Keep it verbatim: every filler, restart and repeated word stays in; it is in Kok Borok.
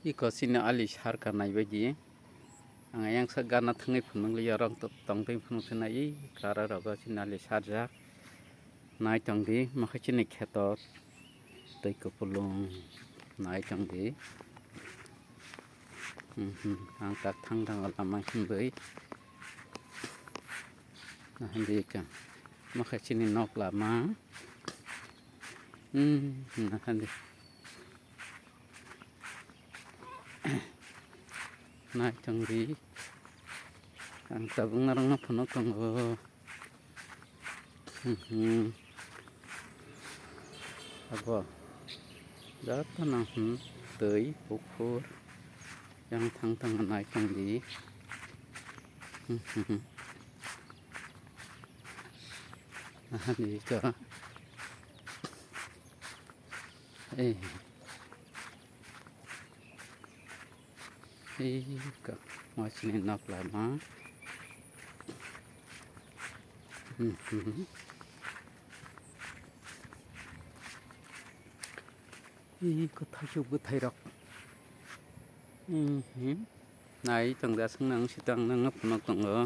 Iko chini ali sarka nai baidi. Ang ayang sak gana thangwi phunuk liya rok to-, tongtwi phunuk thana i kara rogo chini ali sarjak. Nai tongdi, makhe chini kheto twi kupulung nai tongdi. Mhm, ang tak thang thang lama himbai. Nahandi ka, makhe chini nok lama. Hmm, nahandi. Nai tongdi. Ang tabuk narang no phunuk tongo. Mhm. Abo. Joto no, hmm, twi, pukhur. Yang thang thang nai tongdi. Mhm. Nahandi ka. Eh. Eh, ka. Masini nok lama. Mhm. Eh, kwthai su bwthai rok. Mhm. Nai tongda sung nang sitang nang phunuk tongo.